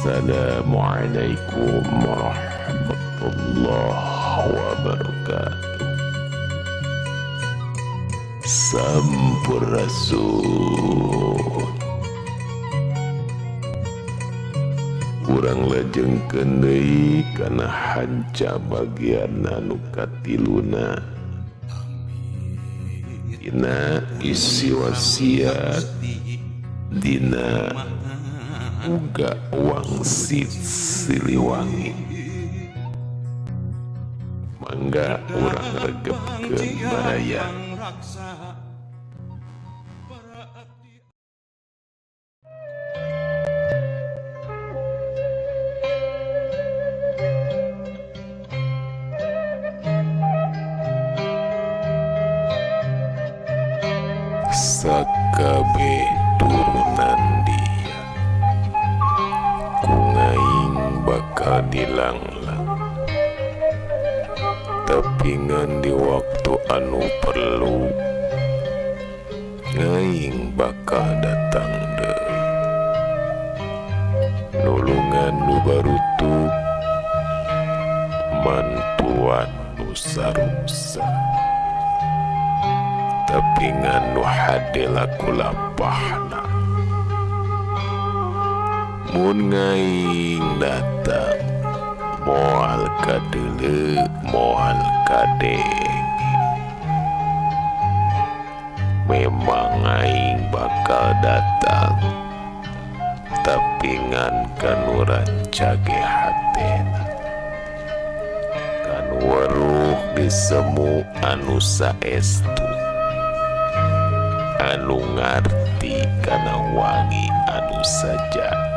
Assalamualaikum warahmatullahi wabarakatuh. Sampurasun. Urang lajengkeun deui kana hanca bagian anu katiluna dina isi wasiat dina uga wangsit Siliwangi. Mangga urang regepkeun baraya. Sakabeh turunan dia ku ngaing bakal dilanglang, tapi ngan di waktu anu perlu ngaing bakal datang deui. Nulungan nu barutuk, mantuan nu saruksa, tapi ngan nu hade laku lampahna. Mun ngaing datang moal kadeuleu moal kadenge, memang aing bakal datang, tapi ngan kanu rancage hatena, kanu weruh disemu anu saestu, anu ngarti kana wangi anu sajati,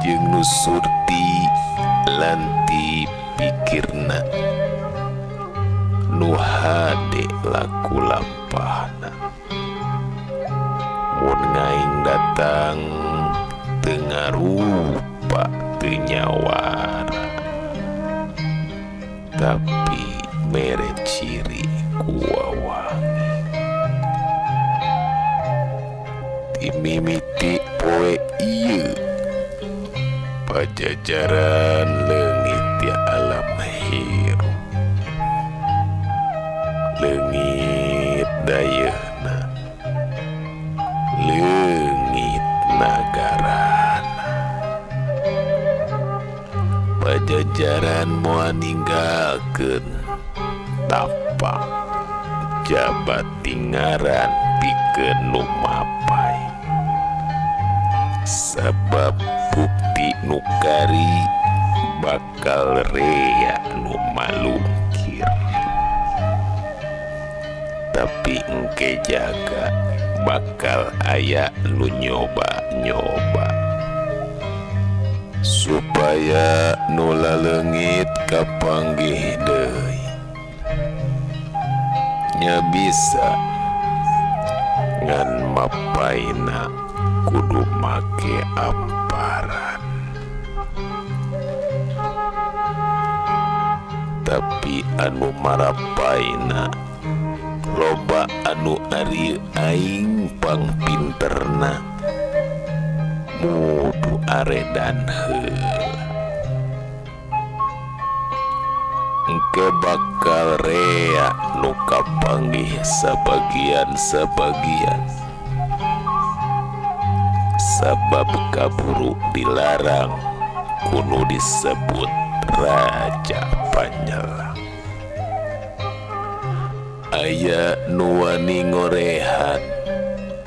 jeung nu surti lanti pikirna, nu hade laku lampahna. Mun ngaing datang teu ngarupa teu nyawara, tapi mere ciri ku wawangi. Timimiti poe ieu Pajajaran leungit di alam hirup, leungit dayeuna, leungit nagarana. Pajajaran moal ninggalkeun tapak jabat tingaran pikeun nu mapai, sabab bukti nu kari bakal rea nu malungkir. Tapi engke jaga bakal aya nu nyoba-nyoba supaya nu laleungit kapanggih deui. Nya bisa ngan mapaina kudu make amparan. Tapi anu marapaina loba anu ari aing pangpinterna, mudu aredan heula. Engke bakal rea nu kapanggih sabagian-sabagian, sabab kaburu dilarang kudu disebut raja panyelang. Aya nu wani ngorehan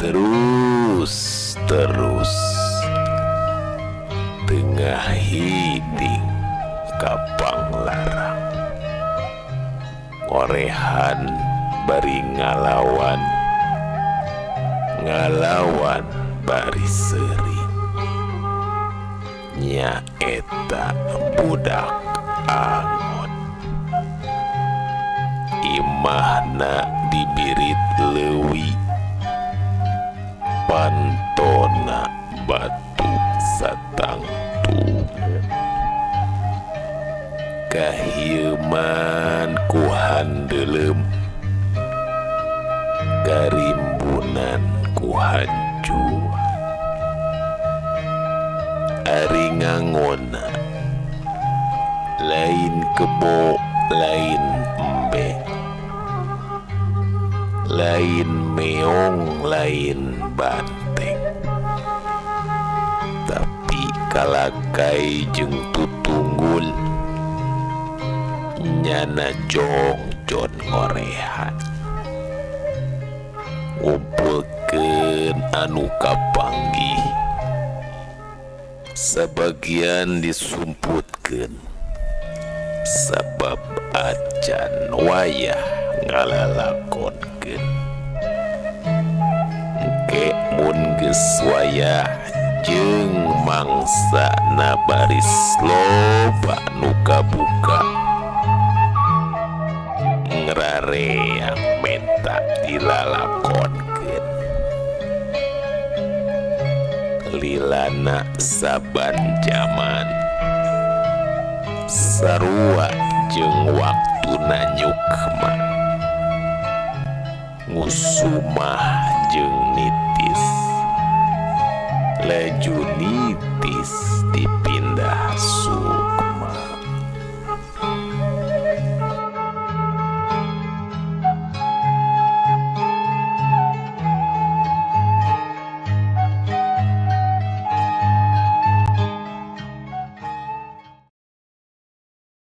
terus terus tengah hiding kapang larang, ngorehan bari ngalawan, ngalawan bari seuri. Nyaeta budak angon, imahna dibirit leuwi, pantona batu satangtu, kahieuman ku handeuleum, karimbunan ku hancur. Ari ngangona lain kebo lain embe, lain meong lain banteng, tapi kalakai jeung tutunggul nyana jongjon ngorehan. Ngumpulkeun anu kapanggih, sebagian disumputkeun sabab acan wayah ngalalakonkeun. Engke mun geus wayah jeung mangsa na baris loba nu kabuka ngrareang menta dilalakonkeun. Lilana saban jaman sarua jeung waktuna nyukma, ngusumah jeung nitis, laju nitis dipindah